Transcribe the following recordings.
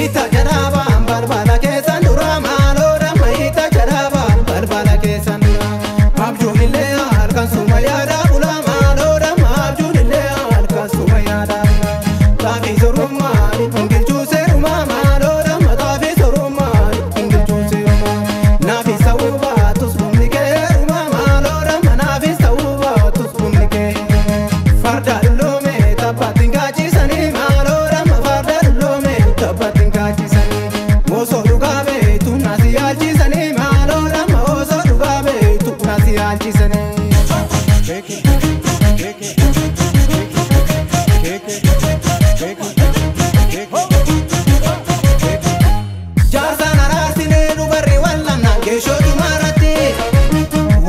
Ita jaraaba balbala keessan dura maaloo damma ita jaraaba balbala keessan dura. Abjuun illee halkan suma yaada bula maaloo damma abjuun illee halkan suma yaada bula. Xaafii sorummaa gingilchuu seerumaa maaloo damma xaafii sorummaa gingilchuu seerumaa. Naafis ta'uu baatus dhumni keerumaa maaloo damma naafis ta'uu baatus dhumni keerumaa. Farda dulloome taphaatti kaachisanii maaloo damma farda dulloome taphaatti kaachisanii. Osoo dhugaa beektu nasi yaalchisanii maaloo damma osoo dhugaa beektu nasi yaalchisanii. Jaarsaan araarsinee dubarri wallanna geeshoo dhumaarratti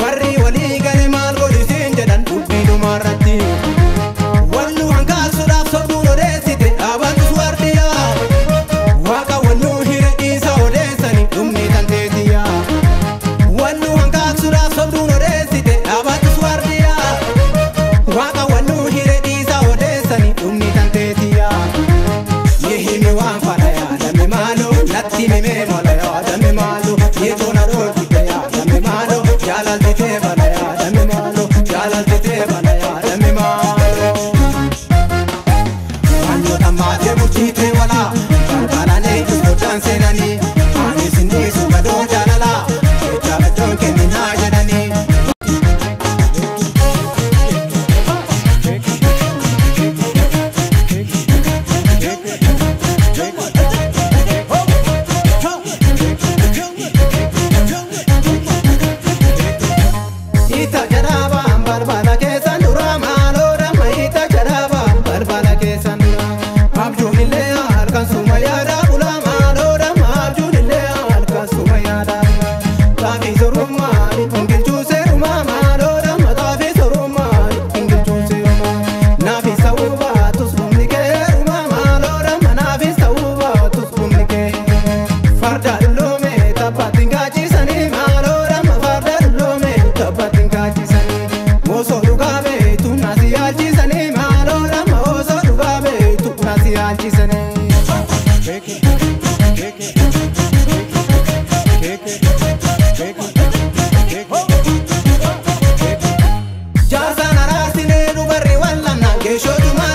warri walii gale maal godhisiin jedhan dubbii dhumaarratti. Wallu hangaasuudhaaf sobduun odeessite dhaabatus waardiyaa waaqa walluu hire dhiisa odeessani dhumni tanteetiyyaa. Wallu hangaasuudhaaf sobduun odeessite dhaabatus waardiyaa waaqa walluu hire dhiisa odeessani dhumni tanteetiyyaa. Yihimi waan fara yaadame maaloo natti himee mala yaadame maaloo yeetoon adoolfite yaadame maaloo jaalaltitee bala yaadame maaloo jaalaltitee bala yaadame maaloo. Wantoota maatee bulchiitee walaa balbalaan soddaan seenanii ani sinniisu gadoo jaalalaa jecha gaddoon kenninaa jedhanii. Ita jaraaba balbala keessan dura maaloo damma ita jaraaba balbala keessan dura. Abjuun illee halkan suma yaada bula maaloo damma abjuun illee halkan suma yaada bula. Xaafii sorummaa gingilchuu seerumaa maaloo damma xaafii sorummaa gingilchuu seerumaa. Naafis ta'uu baatus dhumni keerumaa maaloo damma naafis ta'uu baatus dhumni keerumaa. Farda dulloome taphaatti kaachisanii maaloo damma farda dulloome taphaatti kaachisanii. Osoo dhugaa beektu nasi yaalchisanii maaloo damma osoo dhugaa beektu nasi yaalchisanii. Jaarsaan araarsinee dubarri wallanna geeshoo dhumaa.